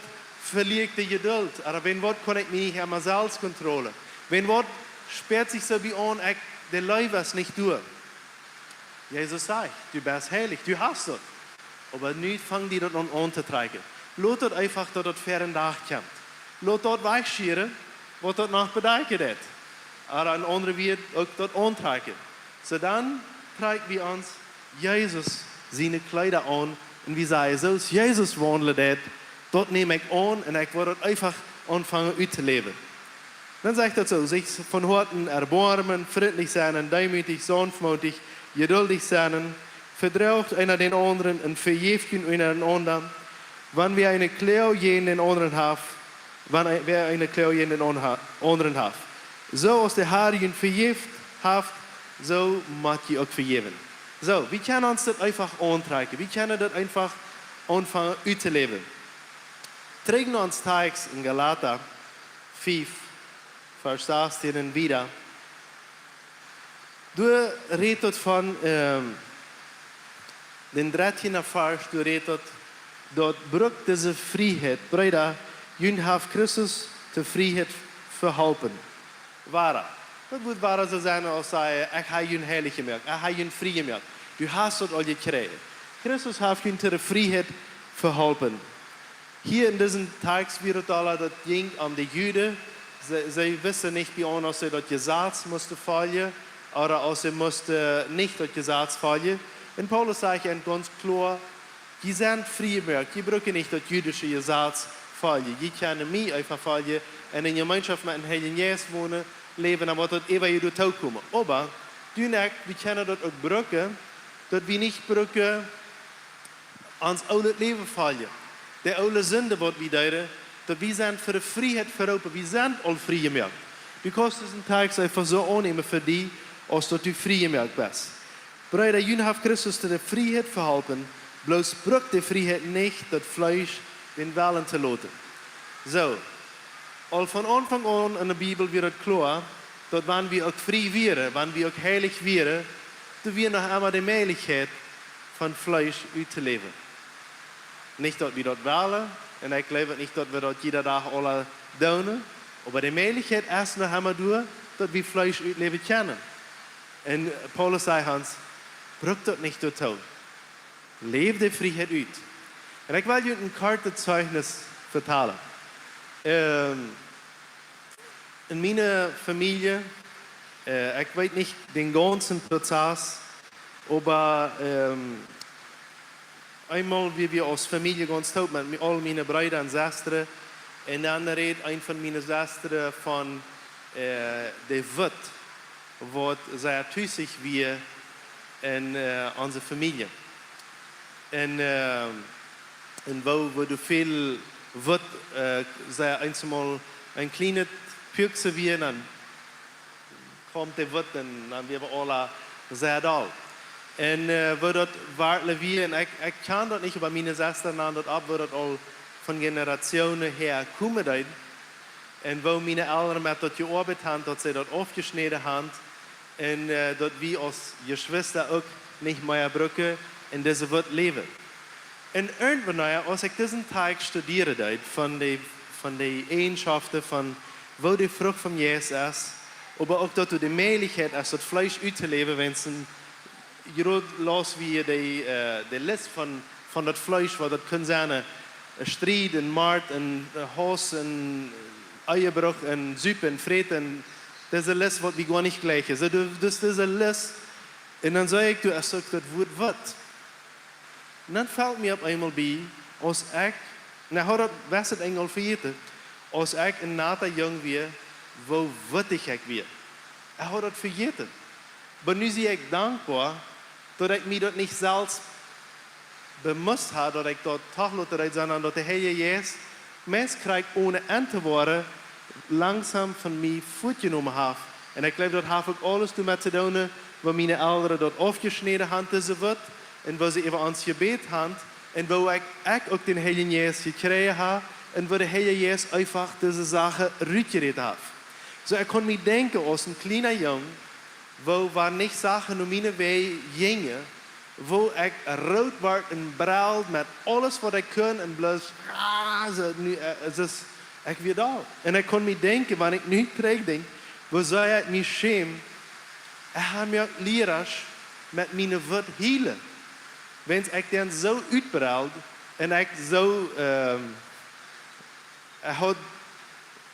velia ekj de Jeduld? Ooda wan woat kaun ekj mie nich emma selfst kontrollieren? Wan woat späat sikj soo bie aun, ekj, de Leew es nich doa?" Jesus sajcht: "Du best heilich, du hast daut. Oba nu fang die daut aun auntotrakjen. Lot daut eefach, daut daut ver dän Dach kjemt. Lot daut wajchschieren, waut daut noch bedakjen deit." Ooda een aundret Wuat, uk daut auntrakjen. Soo dan trakj wie ons Jesus siene Kjleeda aun un wie sajen: "Soo aus Jesus waundlen deed, daut näm ekj aun un ekj woa daut eefach aunfangen uttoläwen." Dan sajcht daut soo: "Sikj von Hoaten erboarmen, frintlich sennen, deemootich, saunftmootich, jeduldich sennen, vedroacht eena dän aundren un vejäft junt unjarenaunda, wan wäa eene Kloag jäajen dän aundren haft, wan wäa eene Kloag jäajen dän aundren haft. Soo aus de Har junt vejäft haft, soo mott jie uk vejäwen." Soo, wie kjennen ons daut eefach auntrakjen. Wie kjennen daut eefach aunfangen uttoläwen. Trigj no ons Takjst en Galata fief, Varsch sastieen un wieda. Doa rät daut von, ähm, dän dartieenden Varsch, doa rät daut, daut brukt dise Frieheit. Breeda, junt haft Christus de Frieheit veholpen. Wada. Daut wudd wada soo sennen aus sajen: "Ekj hab junt heilich jemoakt, ekj hab junt frie jemoakt." Du hast daut aul jekjräajen. Christus haft junt de Frieheit veholpen. Hia en disen Takjst wia daut aula, daut jinkj om de Juden. See, see wisten nich bie aun, aus see daut Jesaz musten foljen, ooda aus see musten nich daut Jesaz foljen. Un Paulus sajcht an gaunz kloa: "Jie sent frie jemoakt, jie brucken nich daut jüdische Jesaz foljen. Jie kjennen mie eefach foljen un en Jemeenschoft met dän Heiljen Jeist wonen, läwen, dan woat daut äwa junt tookomen." Oba du un ekj, wie kjennen daut uk brucken, daut wie nich brucken ons oolet Läwen foljen, de oole Sind, waut wie deeden, daut wie sent fa de Frieheit veroopen, wie sent aul frie jemoakt. Du kaust disen Takjst eefach soo aunnämen fa die, aus daut du frie jemoakt best. Breeda, junt haft Christus to de Frieheit veholpen, bloos brukt de Frieheit nich, daut Fleesch dän Wellen to loten. Soo, aul von Aunfank aun en de Bibel wia daut kloa, daut wan wie uk frie wieren, wan wie uk heilich wieren, doa wia noch emma de Mäajlichkjeit, von Fleesch uttoläwen. Nich daut wie daut wellen, un ekj jleew nich daut wie daut jieda Dach aula doonen, oba de Mäajlichkjeit es noch emma doa, daut wie Fleesch utläwen kjennen. Un Paulus sajcht ons: "Brukt daut nich doatoo. Läw de Frieheit ut." Un ekj well junt een kortet Zeichnis vetalen. Ähm, en miene Famielje, äh, ekj weet nich dän gaunzen Prozess, oba, ähm, eemol wia wie aus Famielje gaunz toop met mi-, aul miene Breeda un Sestren, un dan räd eent von miene Sestren von, äh, de Wut, waut sea tusich wia en, äh, onse Famielje. Un, äh, un woo, woo doa väl Wut, äh, sea eensmol een kjlienet Pukjse wia, dan kjemt de Wut un dan wia wie aula sea doll. Un, äh, woo daut werkjlich wia, un ekj, ekj kjan daut nich, oba miene Sesta nand daut opp, woo daut aul von Generationen häa komen deed. Un woo miene Elren met daut jeoabeit han, daut see daut aufjeschnäden han. Un äh, daut wie aus Jeschwista uk nich mea brucken en dise Welt läwen. Un irjentwanea, aus ekj disen Text studieren deed von de, von de Eajenschoften von woo de Frucht vom Jeist es, oba uk daut du de Mäajlichkjeit hast, daut Fleesch uttoläwen, wan et een jrod los wie de, äh, de List von, von daut Fleesch, waut daut kunn sennen, äh, Striet un Mord un äh, Hauss un Ehebruch un Supen un Fräten, dise List, waut wie goa nich jlikjen. Soo, du, du hast dise List, un dan saj ekj, du hast uk daut Wuat wut. Un dan felt mie opp eemol bie, aus ekj, un ekj haud daut, wist et eejentlich aul vejäten, aus ekj een nata Jung wia, woo wuttich ekj wia. Ekj haud daut vejäten. Oba nu sie ekj dankboa, daut ekj mie daut nich selfst bewust haud, daut ekj daut toch lot, daut ekj, sonda daut de Heilje Jeist mie krakjt one Enj to woaren, langsom von mie wajchjenomen haft. Un ekj jleew, daut haft uk aules doamet to doonen, woo miene Elren daut aufjeschnäden haben, dise Wut, un woo see äwa ons jebät haben, un woo ekj, ekj uk dän Heiljen Jeist jekjräajen hab, un woo de Heilje Jeist eefach dise Sachen rutjerät haft. Soo, ekj kunn mie denkjen, aus een kjliena Jung, woo wan nich Sachen no miene Wäaj jinjen, woo ekj root wort un breld met aules, waut ekj kunn, un bloos, ah, soo, nu, äh, et es, ekj wia doll. Un ekj kunn mie denkjen, wan ekj nu trigjdenkj, woo sea ekj mie schäm, ekj hab mie uk Liera met miene Wut hielen. Wan ekj dan soo utbreld un ekj soo, ähm, ekj haud,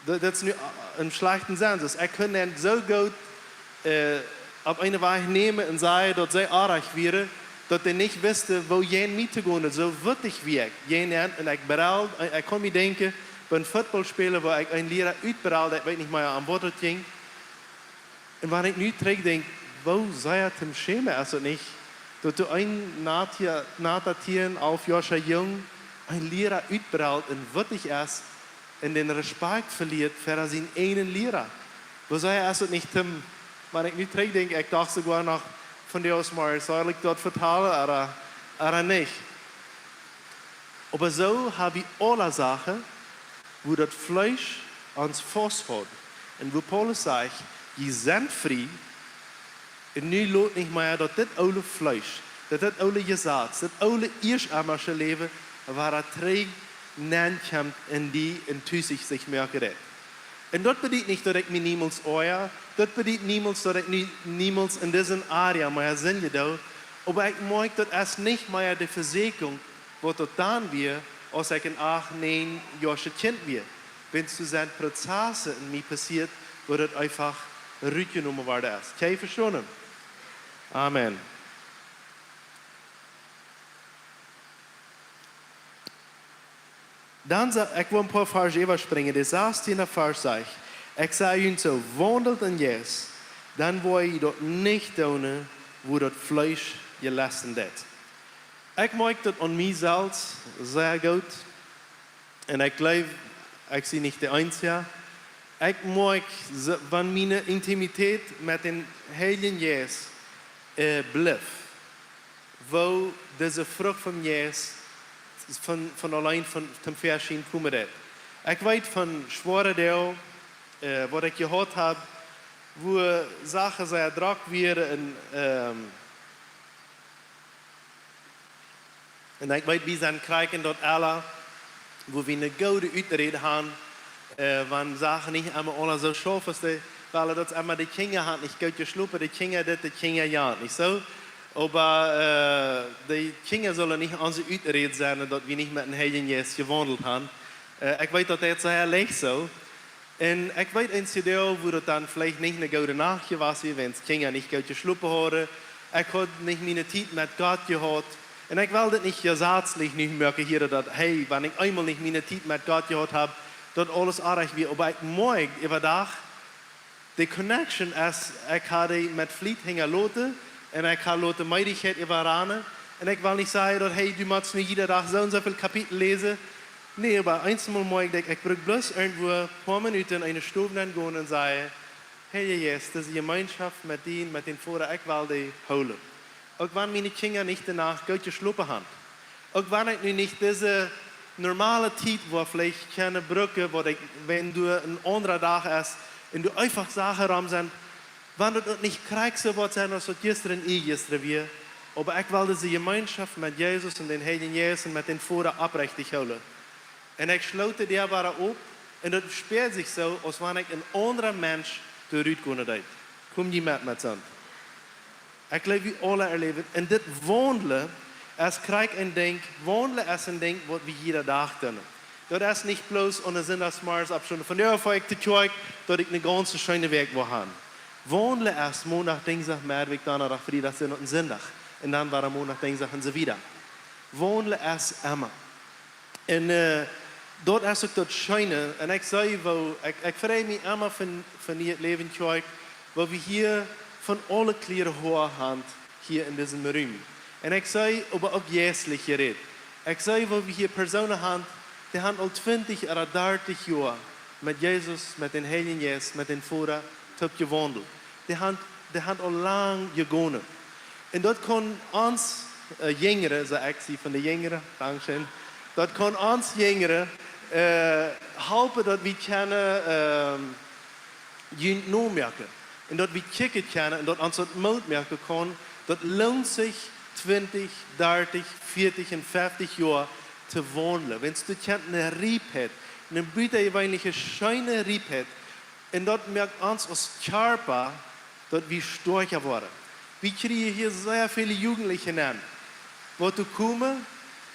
daut, daut es nu, äh, een schlajchta Senn. Soo, ekj kunn an soo goot, äh, opp eene Wies nämen un sajen, daut see oajch wieren, daut dee nich wisten, woo jäajen mie to gonen. Soo wuttich wia ekj. Jäajen an, un ekj breld, un ekj kunn mie denkjen, bie een Footballspelen, woo ekj een Liera utbreld, ekj weet nich mea, om waut et jinkj. Un wan ekj nu trigjdenkj, woo sea toom schämen es et nich, daut du een nata, nata tieen, alf Joa Jung, een Liera utbreld un wuttich es un dän Respakjt veliet fa sienen eenen Liera. Woo sea es et nich toom, wan ekj nu trigjdenkj, ekj docht soogoa noch von de Osmar, saul ekj daut vetalen, ooda, ooda nich? Oba soo hab wie aule Sachen, woo daut Fleesch ons faust haud. Un woo Paulus sajcht, jie sent frie, un nu lot nich mea daut dit oole Fleesch, daut, daut oole Jesaz, daut oole ieeschtemorsche Läwen, wada trigj nenkjemt en die un tus sikj moaken deit. Un daut bediet nich, daut ekj mie niemols oaja, daut bediet niemols, daut ekj nie, niemols en dise Area mea sindjen doo, oba ekj moakj, daut es nich mea de Vesieekjunk, waut daut dan wia, aus ekj een acht, näajen Joa Kjint wia. Wan et soo sent Prozesse en mie passieet, woo daut eefach rutjenomen worden es. Kjenn jie vestonen? Amen. Dan sa-, ekj well een poa Varsch äwaspringen. De sastieenda Varsch sajcht: "Ekj saj junt soo, waundelt em Jeist, dan woa jie daut nich doonen, woo daut Fleesch jelesten deit." Ekj moakj daut aun mie selfst sea goot. Un ekj jleew, ekj sie nich de eensja. Ekj moakj, se-, wan miene Intimität met dän Heiljen Jeist, äh, blift, woo dise Frucht vom Jeist von, von auleen von, toom Väaschien komen deit. Ekj weet von schwoare Doag, äh, waut ekj jehaut hab, woo Sachen sea drock wieren un, ähm, un ekj weet, wie sent krakjt en daut Ella, woo wie eene goode Uträd haben, äh, wan Sachen nich emma aula soo schaufen, aus dee, wiels daut emma de Kjinja haben nich goot jeschlopen, de Kjinja dit, de Kjinja jant, nich soo? Oba, äh, de Kjinja sellen nich onse Uträd sennen, daut wie nich met dän Heiljen Jeist jewaundelt haben. Äh, ekj weet, daut deit sea leicht soo. Un ekj weet, eenje Doag, woo daut dan veleicht nich eene goode Nacht jewast wia, wan de Kjinja nich goot jeschlopen hauden. Ekj haud nich miene Tiet met Gott jehaut. Un ekj well daut nich jesazlich nich moaken hia, daut, hey, wan ekj eemol nich miene Tiet met Gott jehaut hab, daut aules oajch wia. Oba ekj moakj äwadach, de connection es, ekj haud dee met Fliet hinjaloten un ekj haud loten Meedichkjeit äwaranen. Un ekj well nich sajen, daut, hey, du motst nu jieda Dach soo un soo väl Kapitel läsen. Nä, oba eensmol moakj ekj, ekj bruk bloos irjentwua poa Minuten en eene Stow nengonen un sajen: "Heilja Jeist, dise Jemeenschoft met die, met dän Voda, ekj well dee hoolen. Uk wan miene Kjinja nich de Nacht goot jeschlopen haben. Uk wan ekj nu nich dise normale Tiet, woo veleicht kjennen brucken, waut ekj, wan du een aundra Dach es un du eefach Sachen rom sent, Wan daut uk nich krakjt soo woat sennen aus daut jistren un ieejistren wia, oba ekj well dise Jemeenschoft met Jesus un dän Heiljen Jeist un met dän Voda oprechtich hoolen. Un ekj schloot de Däa wada op un daut späad sikj soo, aus wan ekj een aundra Mensch doa rutgonen deed. Kom jie met, met soont? Ekj jleew, wie aule erläwen. Un dit Waundlen es krakjt een Dinkj, Waundlen es een Dinkj, waut wie jieda Dach doonen. Daut es nich bloos aun de Sindachsmorjes oppstonen von, jo, foa ekj de Kjoakj, daut ekj ne gaunze scheene Wäakj woa han. Waundlen es Mondach, Dinjsdach, Merwäakj, Donnadach, Friedach, Sinnowent un Sindach. Un dan wada Mondach, Dinjsdach un soo wieda. Waundlen es emma. Un, äh, daut es uk daut Scheene. Un ekj see, woo, ekj, ekj frei mie emma von, von hia Läwen Kjoakj, woo wie hia von aule Kjlieren Hoa han, hia en disen Rum. Un ekj see, oba uk jeistlich jerät. Ekj see, woo wie hia Persoonen han, dee han aul twintich ooda dartich Joa met Jesus, met dän Heiljen Jeist, met dän Voda toop jewaundelt. Dee han, dee han aul lang jegonen. Un daut kaun ons, äh, Jinjre, saj ekj, see von de Jinjre, dankscheen. Daut kaun ons Jinjre, äh, halpen, daut wie kjennen, ähm, junt nomoaken. Un daut wie kjikjen kjennen un daut ons daut Moot moaken kaun, daut loont sikj twintich, dartich, vieetich un feftich Joa to waundlen. Wan du kjannst ne Riepheit, ne butajeweenliche scheene Riepheit, un daut moakt ons aus Kjarpa, daut wie stoakja woaren. Wie kjrieen hia sea väle Jugendliche aun, waut doa komen,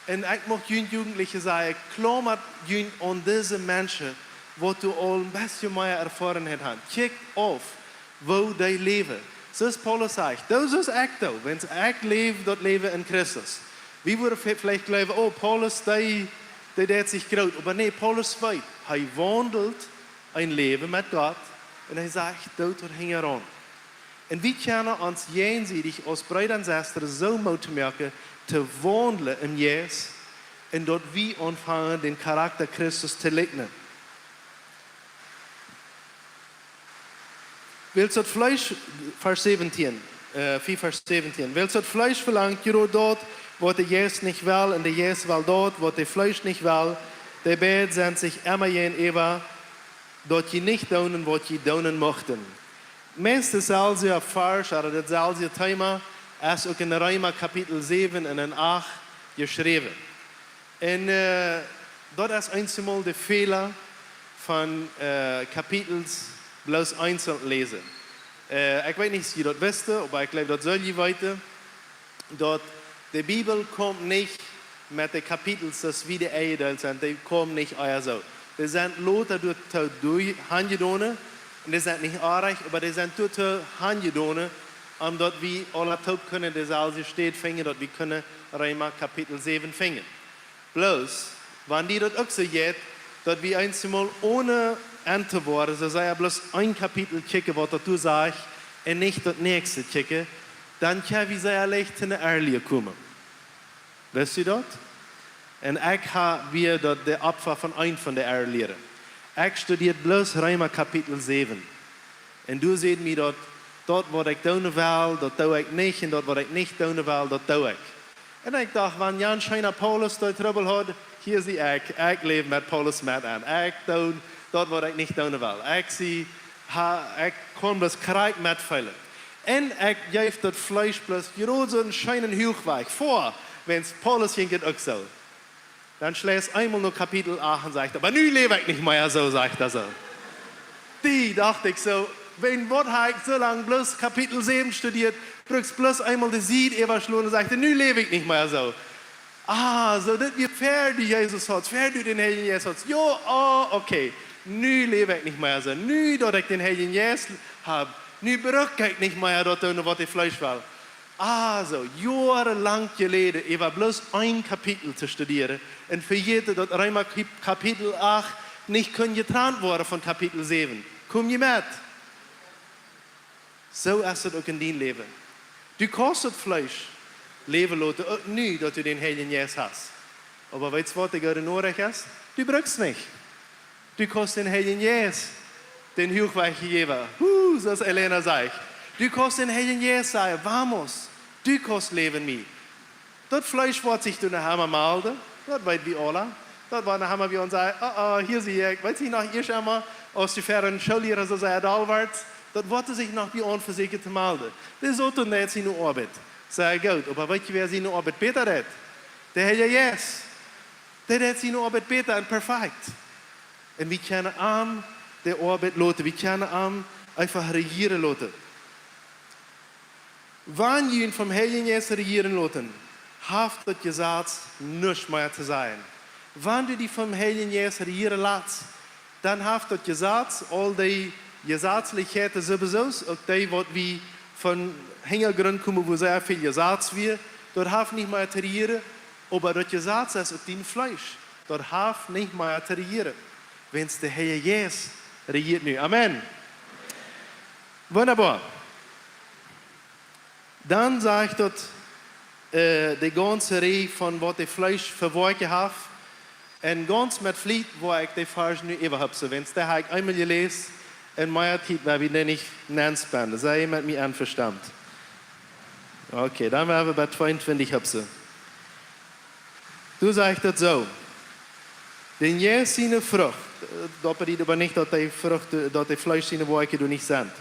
un ekj mucht junt Jugendliche sajen, klaumat junt aun dise Menschen, waut doa aul een bät mea Erfoarenheit han. Kjikjt auf, woo dee läwen. Soo aus Paulus sajcht, daut es ekj doa, wan ekj läw, daut Läwen en Christus. Wie wudden ve-, veleicht jleewen, oh, Paulus, dee, dee deed sikj groot. Oba nä, Paulus weet, hee waundelt een Läwen met Gott un hee sajcht, doot daut hinjaraun. Un wie kjennen ons jäajensiedich aus Breeda un Sestren soo Moot moaken, to waundlen em Jeist, un daut wie aunfangen, dän Charakta Christus to likjnen. Wiels daut Fleesch, Varsch säwentieen, äh, vea Varsch säwentieen. Wiels daut Fleesch velangt, jrod daut, waut de Jeist nich well, un de Jeist well daut, waut de Fleesch nich well. Dee beid sent sikj emma jäajenäwa, daut jie nich doonen, waut jie doonen muchten. Meist daut selwje Varsch, ooda daut selwje Thema, es uk en Reema Kapitel säwen un en acht jeschräwen. Un, äh, daut es eensjemol de Fäla von, äh, Kapitels bloos eenzeln läsen. Äh, ekj weet nich, aus jie daut wisten, oba ekj jleew, daut sull jie weeten, daut de Bibel kjemt nich met de Kapitels, daut wie dee enjedeelt sent, dee komen nich ea soo. Dee sent lota doatoo doo-, hanjedonen, un dee sent nich oajch, oba dee sent doatoo hanjedonen, om daut wie aula toop kjennen deeselwje Städ finjen, daut wie kjennen Reema Kapitel säwen finjen. Bloos, wan die daut uk soo jeit, daut wie eensjemol one Enjwoaren, soo sea bloos een Kapitel kjikjen, waut daut doa sajcht, un nich daut näakjste kjikjen, dan kjenn wie sea leicht to ne Erlöschung komen. Wist du daut? Un ekj ha, wia daut de Opfa von eent von de Erlöschungen. Ekj studieed bloos Reema Kapitel säwen. Un doa säd mie daut, daut waut ekj doonen well, daut doo ekj nich, un daut waut ekj nich doonen well, daut doo ekj. Un ekj docht, wan jan scheena Paulus doa Trubbel haud, hia sie ekj, ekj läw met Paulus met aun. Ekj doo daut waut ekj nich doonen well. Ekj sie, ha, ekj kaun bloos krakjt metfeelen. Un ekj jeef daut Fleesch bloos jrod soon scheenen Huachwajch väa, wiels Paulus jinkj et uk soo. Dan schlecht eemol no Kapitel acht un sajcht, oba nu läw ekj nich mea soo, sajcht hee soo. Doa docht ekj soo, wan waut ha ekj soo lang bloos Kapitel säwen studieet, bruckt bloos eemol de Sied äwaschlonen un sajcht, nu läw ekj nich mea soo. Ah, soo daut wia ver du Jesus haudst, ver du dän Heiljen Jeist haudst. Jo, ah, okay. Nu läw ekj nich mea soo. Nu daut ekj dän Heiljen Jeist hab, nu bruck ekj nich mea daut doonen waut de Fleesch well. Ah, soo, joarenlang jeläden, äwa bloos een Kapitel to studieren un vejäten, daut Reema Kap-, Kapitel acht nich kunn jetrant woaren von Kapitel säwen. Kom jie met? Soo es et uk en dien Läwen. Du kaust daut Fleesch läwen loten, uk nu daut du dän Heiljen Jeist hast. Oba weetst waut de goode Norecht es? Du bruckst nich. Du kaust dän Heiljen Jeist, dän Huachwajch jäwen. Huh, soo aus Elena sajcht. Du kaust dän Heiljen Jeist sajen, vamos, du kaust läwen en mie. Daut Fleesch woat sikj doa noch emma malden, daut weet wie aula. Daut woat noch emma bie ons sajen, oh, oh, hia sie ekj. Weetst du noch, ieescht emol, aus du ver een Schoolliera soo sea doll wordst, Daut woat sikj noch bie ons vesäakjen to malden. De Soton deit siene Oabeit. Sea goot, oba weet jie, wäa siene Oabeit bäta deit? De Herr Jesus. Dee deit siene Oabeit bäta un perfekt. Un wie kjennen am de Oabeit loten. Wie kjennen am eefach rejieren loten. Wan jie junt vom Heiljen Jeist rejieren loten, haft daut Jesaz nuscht mea to sajen. Wan du die vom Heiljen Jeist rejieren latst, dan haft daut Jesaz aul dee Jesazlichkjeiten sowieso, uk dee, waut wie von Hinjagrunt komen, wua sea väl Jesaz wia, daut haft nich mea to rejieren, oba daut Jesaz es opp dien Fleesch. Daut haft nich mea to rejieren. Wiels de Herr Jesus rejieet nu. Amen. Wundaboa. Dan sajcht daut, äh, de gaunze Rieej von waut de Fleesch fa Woakjen haft. Un gaunz met Fliet woa ekj de Varsch nu äwahupsen, wiels dee hab ekj eemol jeläst un mea Tiet woa wie dee nich nenspenden. Sent jie met mie envestonen? Okay, dan woa wie bie tweeuntwintich hupsen. Doa sajcht daut soo. Dän Jeist siene Frucht, äh, daut bediet oba nich, daut de Frucht, äh, daut de Fleesch siene Woakjen doa nich sent.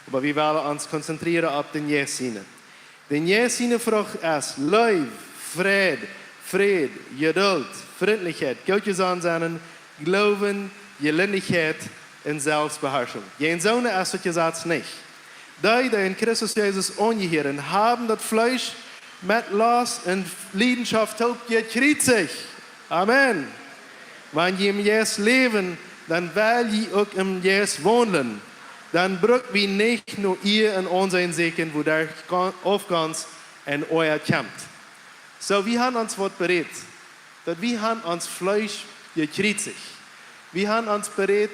Oba wie wellen ons konzentrieren opp dän Jeist siene. Dän Jeist siene Frucht es Leew, Fräd, Fräd, Jeduld, Frintlichkjeit, Gootjesonnen sennen, Gloowen, Jelindichkjeit un Selfstbeharschunk. Jäajen soone es daut Jesaz nich. Dee, dee en Christus Jesus aunjehieren, haben daut Fleesch met Lost un Liedenschoft toop jekjriezicht. Amen. Wan jie em Jeist läwen, dan well jie uk em Jeist waundlen. Dan bruck wie nich no Iea un Aunseenen säkjen, wua de Aufgonst un Oaja kjemt. Soo, wie haben ons waut berät, daut wie haben ons Fleesch jekjriezicht. Wie haben ons berät,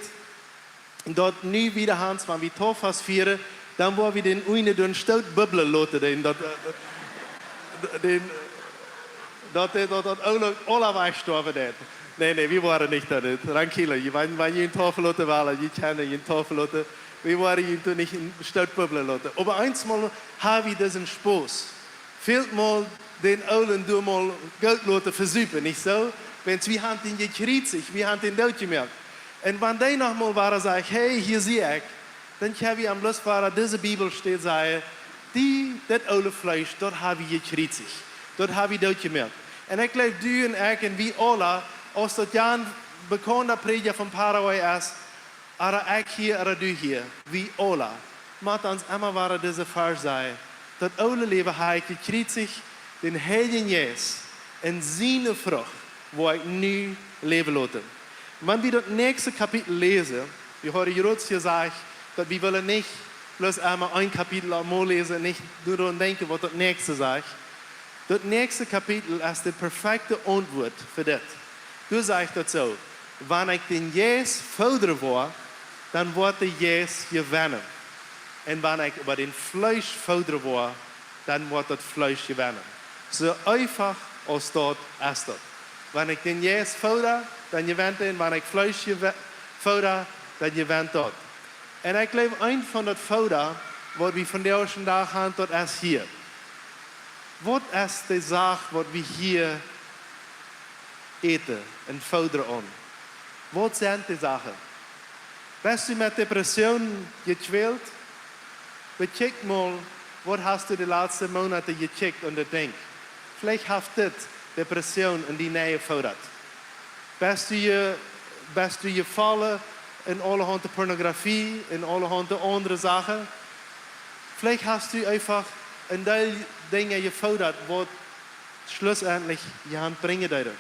daut nu wada, Hans, wan wie Tauffast fieren, dan woa wie dän eenen dän Stoot bubblen loten, dän, daut, äh, dän, daut, daut, daut, daut Oole aula wajchstorwen deit. Nä, nä, wie woaren nich daut. Tranquilo, jie, wan, wan jie en Tauff loten wellen, jie kjennen en Tauff loten. Wie woaren junt nich en Stoot bubblen loten. Oba eemol ha wie disen Spos. Välmol dän Oolen doa mol goot loten vesupen, nich soo? Wiels wie haben dän jekjriezicht, wie haben dän dootjemoakt. Un wan dee noch mol wada sajcht: "Hey, hia sie ekj", dan kjenn wie am bloos wada dise Bibelstäd sajen: "Dee, daut oole Fleesch, daut ha wie jekjriezicht, daut ha wie dootjemoakt." Un ekj jleew, du un ekj un wie aula, aus daut jan bekaunda Prädja von Paraguay es, ooda ekj hia, ooda du hia, wie aula, mott ons emma wada dise Varsch sajen: "Daut oole Läwen ha ekj jekjriezicht, dän Heiljen Jeist un siene Frucht woa ekj nu läwen loten." Wan wie daut näakjste Kapitel läsen, wie haben jrod jesajcht, daut wie wellen nich bloos emol een Kapitel aum Mol läsen un nich doaraun denkjen, waut daut näakjste sajcht. Daut näakjste Kapitel es de perfekte Auntwuat fa dit. Doa sajcht daut soo: "Wan ekj dän Jeist foodren woa, dan woat de Jeist jewennen. Un wan ekj oba dän Fleesch foodren woa, dan woat daut Fleesch jewennen." Soo eefach aus daut es daut. Wan ekj dän Jeist fooda, dan jewennt hee, un wan ekj Fleesch jewe-, fooda, dan jewennt daut. Un ekj jleew, een von daut Fooda, waut wie vondoag dän Dach haben, daut es hia. Waut es de Sach, waut wie hia äten un foodren aun? Waut sent de Sachen? Best du met Depression jekwält? Bekjikj mol, waut hast du de latste Moonat jekjikjt un jedenkjt? Veleicht haft dit Depression en die nenjefodat. Best du je, best du jefollen en aulahaunt Pornografie, en aulahaunt aundre Sachen? Veleicht hast du eefach een Deel Dinja jefodat, waut schlussendlich je aun brinjen deeden.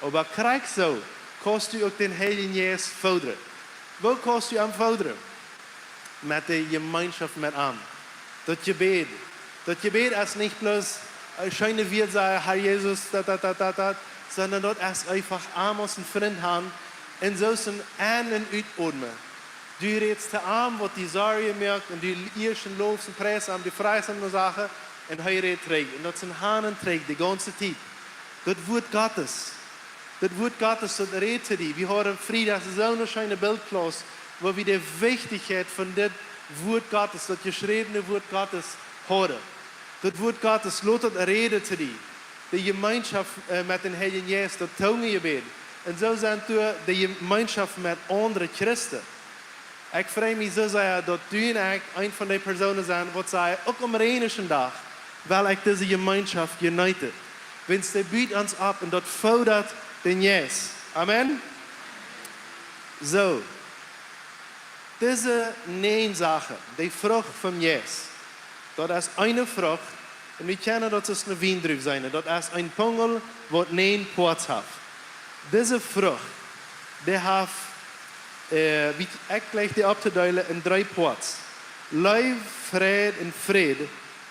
Oba krakjt soo kaust du uk dän Heiljen Jeist foodren. Woo kaust du am foodren? Met de Jemeenschoft met am. Daut Jebäd. Daut Jebäd es nich bloos een scheena Wieed sajen: "Herr Jesus, daut, daut, daut, daut, daut", sonda daut es eefach am aus een Frint han un soo sien Aun- un Utoamen. Du rätst to am, waut die Sorjen moakt, un du ieescht un lofst un preist am, du frajchst am no Sachen, un hee rät trigj. Un daut es een Han un trigj, de gaunze Tiet. Daut Wuat Gottes. Daut Wuat Gottes, daut rät to die. Wie haben Friedach soone scheene Bildkjlaus, wua wie de Wichtichkjeit von dit Wuat Gottes, daut jeschräwne Wuat Gottes, hieren. Daut Wuat Gottes, lot daut räden to die. De Jemeenschoft, äh, met dän Heiljen Jeist, daut Tungenjebäd. Un soo sent doa de Jemeenschoft met aundre Christen. Ekj frei mie soo sea, daut du un ekj een von dee Persoonen sent, waut sajen: "Uk aum Reinischen Dach well ekj dise Jemeenschoft jeneeten." Wiels dee but ons opp un daut foodat dän Jeist. Amen. Soo, dise näajen Sachen, dee Frucht vom Jeist, daut es eene Frucht, un wie kjennen daut aus eene Wiendruw seenen. Daut es een Pungel, waut näajen Poats haft. Dise Frucht, dee haft, äh, wie ekj jleich dee opptodeelen en dree Poats. Leew, Freid un Fräd,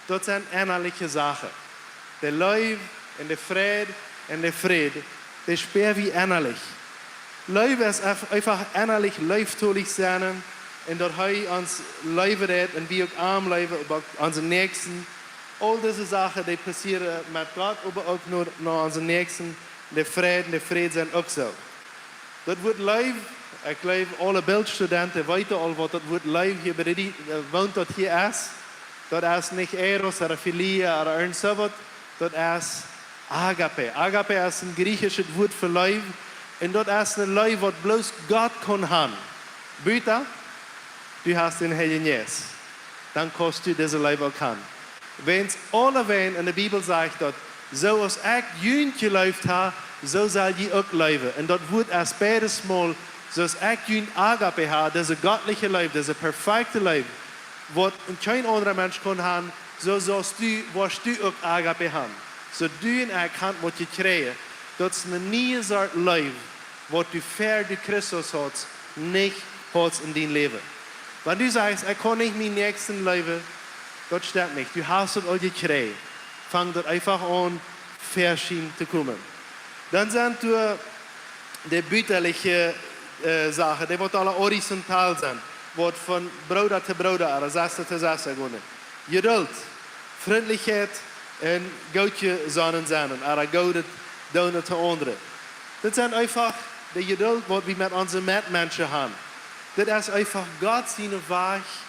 daut sent ennaliche Sachen. De Leew un de Freid un de Fräd, dee späa wie ennalich. Leew es eef-, eefach ennalich leeftolich sennen un daut hee ons leewen deit un wie uk am leewen, oba uk onsen Näakjsten. Aul dise Sachen, dee passieren met Gott, oba uk no, no onsen Näakjsten. De Freid un de Fräd sent uk soo. Daut Wuat Leew, ekj jleew, aule Bibelstudenten weeten aul, waut daut Wuat Leew hia bie die, äh, waut daut hia es. Daut es nich Eros ooda Philia ooda irjent soo waut. Daut es Agape. Agape es een griechischet Wuat fa Leew. Un daut es eene Leew, waut bloos Gott kaun haben. Buta, du hast dän Heiljen Jeist. Dan kaust du dise Leew uk haben. Wiels aulewäajen en de Bibel sajcht daut: "Soo aus ekj junt jeleeft hab, soo sell jie uk leewen." Un daut Wuat es beides mol: "Soo aus ekj junt Agape hab, dise gottliche Leew, dise perfekte Leew, waut kjeen aundra Mensch kaun haben, soo saust du, woascht du uk Agape haben." Soo du un ekj haben waut jekjräajen. Daut es eene niee Sort Leew, waut du ver du Christus hast, nich hast en dien Läwen. Wan du sajchst: "Ekj kaun nich mienen Näakjsten leewen", daut stemt nich. Du hast daut aul jekjräajen. Fang daut eefach aun, ver am to komen. Dan sent doa de butaliche, äh, Sachen, dee waut aule horizontal sent, waut von Brooda to Brooda ooda Sesta to Sesta gonen. Jeduld, Frintlichkjeit un Goodjesonnen sennen, ooda Goodet doonen to aundre. Daut sent eefach de Jeduld, waut wie met onse Metmenschen haben. Daut es eefach Gott sienen Wajch,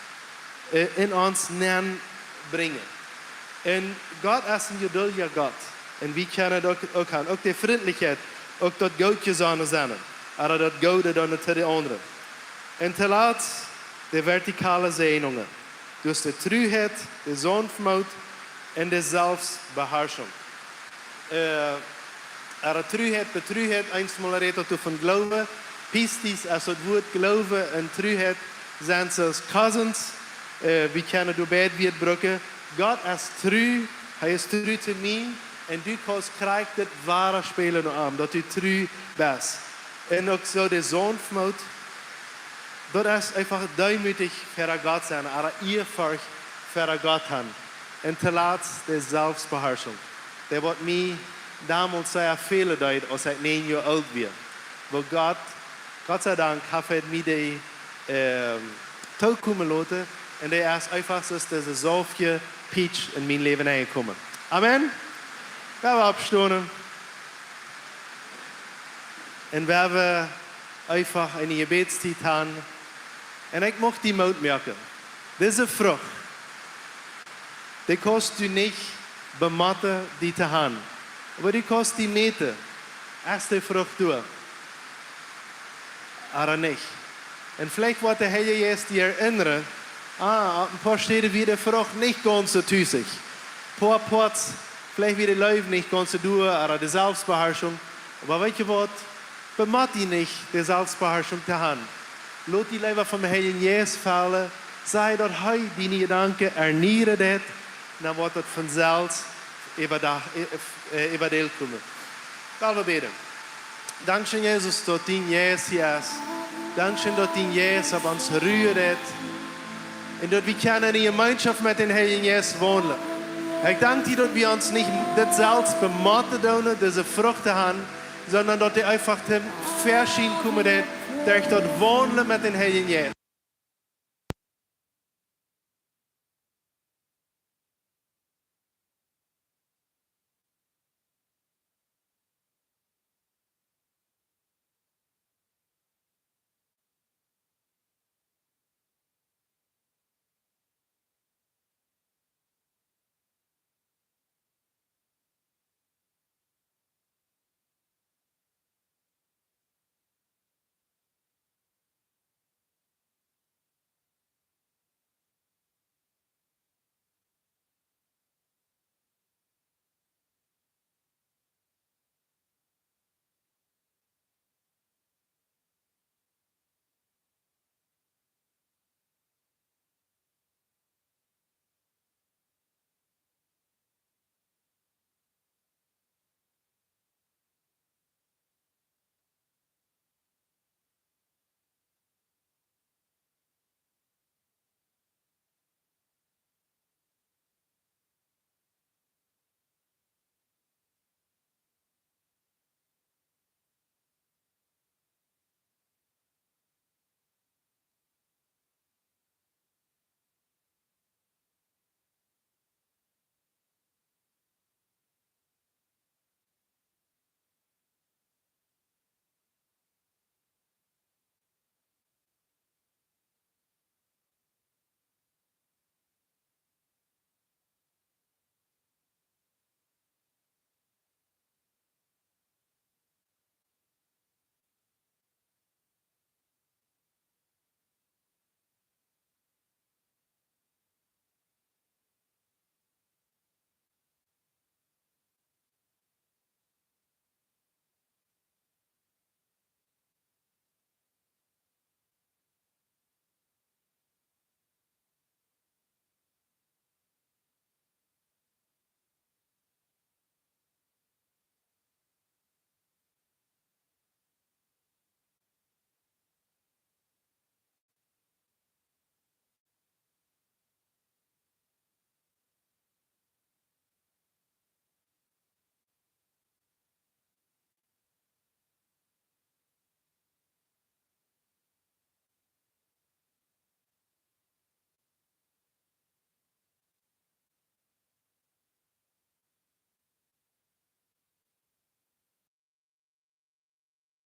äh, en ons nenbrinjen. Un Gott es een jeduldja Gott. Un wie kjennen daut uk, uk haben. Uk de Frintlichkjeit, uk daut Goodjesonnen sennen. Ooda daut Goode doonen to de aundre. Un to latst, de vertikale Säajnungen. Dus de Truheit, de Saunftmoot un de Selfstbeharschunk. Äh, ooda Truheit, bie Truheit, eensmol rät daut von Gloowen. Pistis es daut Wuat. Gloowen un Truheit sent soo aus cousins. Äh, wie kjennen doa beid Wieed brucken. Gott es tru, hee es tru to mie. Un du kaust krakjt daut wada spälen no am, daut du tru best. Un uk soo de Saunftmoot, daut es eefach deemootich ver Gott sennen, ooda Ieafurcht ver Gott haben. Un to latst de Selfstbeharschunk. Dee waut mie donmols sea fälen deed, aus ekj näajen Joa oolt wia. Wua Gott, Gott sei Dank, haft hee mie dee, ähm, tookomen loten. Un dee es eefach soo aus dise saufte Pietsch en mien Läwen aunjekomen. Amen. Wie woaren oppstonen. Un wie woaren eefach eene Jebädstiet haben. Un ekj mucht die Moot moaken. Dise Frucht, dee kaust du nich bemotten, dee to haben. Oba du kaust die mäten, es de Frucht doa ooda nich. Un veleicht woat de Heilje Jeist die erinnern: "Ah, opp een poa Städen wia de Frucht nich gaunz soo tusich. Poa Poats, veleicht wia de Leew nich gaunz soo doa, ooda de Selfstbeharschunk." Oba weetst du waut? Bemott die nich, de Selfstbeharschunk to haben. Lot die leewa vom Heiljen Jeist fellen, saj daut hee diene Jedanken ernieren deit, dan woat daut von selfst äwa de, äh, äwa de Welt komen. Lot ons bäden. Dankscheen, Jesus, daut dien Jeist hia es. Dankscheen, daut dien Jeist opp ons ruen deit. Un daut wie kjennen en Jemeenschoft met dän Heiljen Jeist waundlen. Ekj dank die, daut wie ons nich dit selfst bemotten doonen, dise Frucht to haben, sonda daut dee eefach toom Väaschien komen deit, derch daut Waundlen met dän Heiljen Jeist.